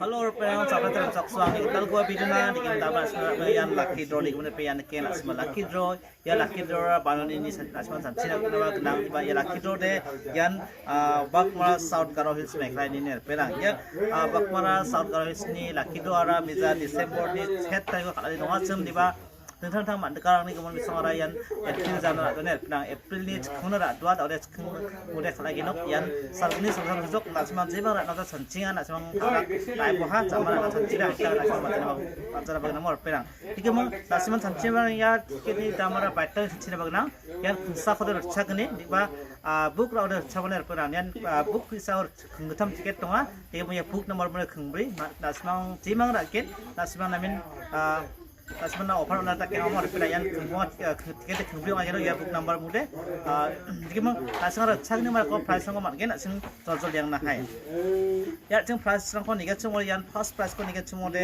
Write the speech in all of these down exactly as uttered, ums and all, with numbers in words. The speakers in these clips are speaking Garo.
Hello, friends, apa kabar? Sok suang ni kita gua video na, di kita bahas na, yang lucky draw ni, kemudian yang ke, nak semua lucky draw. Ya, lucky draw, balon ini, nak semua sanchi nak kenapa kenang, iba ya lucky draw de, yang, ah, Baghmara South Garo Hills Meghalaya ni ner, perang. Ya, ah, Baghmara South Garo Hills ni lucky draw ara, mija December ni, set tarik ko kala di donga sem, di ba, Dingtang-dingtang mandekarangni gimon bisong ara ian April jana ra·dona, April ni chikkungna ra·dua, daode chikkung ode kal·agenok ian salgni salgni sok na·simang jeba ra·nata sanchinga, na·simang laiboha jama ra·na sanchinga, na·simang majana bag-, majana bagna mo ripenang. Dikemang na·simang sanchinga ia tiketni damara baitang sanchina bagna ian kingsakode ritchakani, diba, ah, book ra·ode ritchakani ripenang. Ian, ah, book kisa kinggitam tiket donga, dikemang ia book number mone kingbri, ma-, na·simang jemang ra·gen, na·simang namen, ah, Kasmana offer ona ta kena mo ripela ian kengmo, eh, tiket kengbi ong ageno ia book number mude. Ah, dikimang kasang ra chagni mar ko price ko man gen asing jol jol yang na hai. Ya ching price rang ko niga ching ian first price ko niga ching mode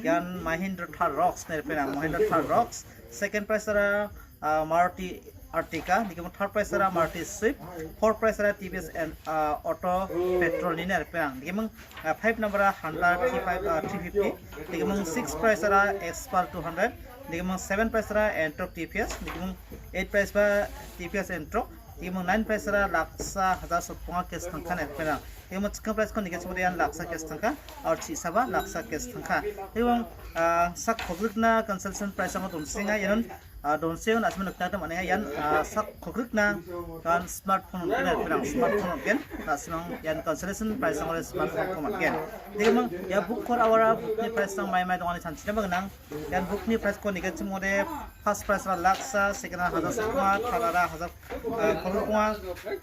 ian Mahindra Thar Roxx ne ripela Mahindra Thar Roxx. Second price ra, ah, Maruti Ertiga, dikimang third prize ara Maruti Swift, fourth prize ara T V S and, uh, Auto Petrol ni ner pang. Dikimang, uh, five number ara Honda three five, uh, three fifty, dikimang six prize ara Xpander two hundred, dikimang seven prize ara Ntorq T V S, dikimang eight prize ba T V S Ntorq, dikimang nine prize ara laksa hajar sotponga cash tangka ner pang. Dikimang chicken prize ko niga chimode ian laksa cash tangka, aur chisaba laksa cash tangka. Dikimang, uh, sak kogrikna consolation prize amo donsenga, ian Ah, donse on asmen nikna gita man·enga ian, ah, sak kogrikna ian smartphone on·gen, smartphone on·gen. Na·simang ian consolation prize ong·ode smartphone ko man·gen. Dikimang ia book kor awara book ni prize rang mai mai dongani chanchina ba gnang. Ian book ni prize ko nigenchim ong·ode first prize ra laksa, second ra hajar sotponga, third ra hajar, ah, kolgriponga,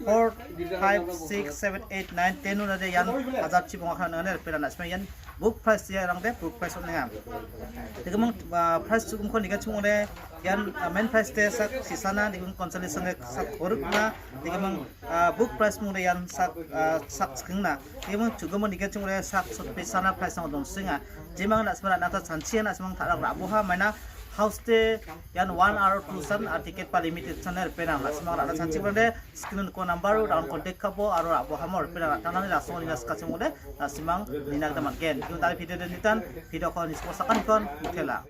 four, five, six, seven, eight, nine, ten on·ode ian hajar chibonga ka nang·ane ripela na·simang ian book prize ia rangde book prize on·enga. Dikimang, ah, prize chukumko nigenchim ong·ode ian, ah, main prize de sak sisana, dikimang consolation de sak kogrikna, dikimang, ah, book prize mung de ian sak, ah, sak skingna, dikimang chukumo nigenchim ong·ode sak sotbisana prize ang donsenga. Jemang na·simang ra·nata chanchia na·simang tarak ra·boha maina house de ian one hour two san, ah, ticket ba limited san ripela na·simang ra·na chanchi bande Screen-o niko number-o down contact ka·bo aro ra·bohamo ripela ra·tangtangni rasongo nina sikachim ong·ode, na·simang nina gita man·gen. Dikimang dal video de nitan, video ko nisiko sakantikon, mutela.